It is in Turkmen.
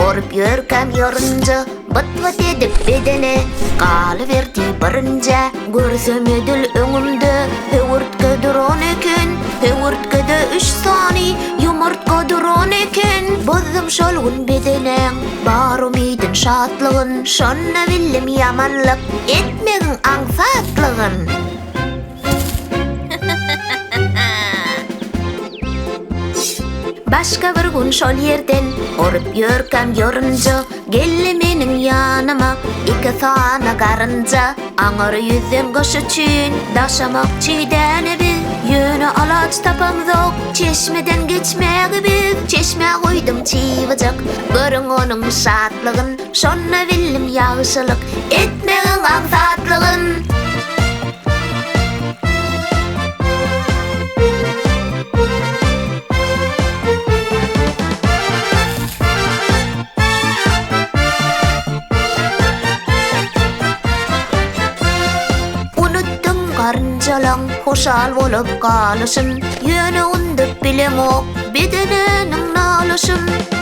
Orup ýörkäm ýorunja, Byt-byt edip bedene, Galyberdi birinjä. Görsem edil öňümde, Höwürtge duran eken. Höwürtgede üç sany, Ýumurtga duran eken. Bozdum şol gün bedenäň, Bar umydyn, şatlygyn. Şonda bildim ýamanlyk, Etmegiň aňsatlygyn. Başga bir gün şol ýerden Orup ýörkäm ýorunja Geldi meniň ýanyma Iki sany garynja Aňyr ýüzden gyş üçin Daşamakçy däne biz Ýöne alaç tapamzok Çeşmeden geçmäge biz Çeşmä goýdum çybyjyk Görüň onuň şatlygyn Şonda bildim ýagşylyk Etmegiň aňsatlygyn. Unutdym garynjalaň hoşal bolup galyşyn, Ýöne undup bilemok bedeniniň nalyşyn.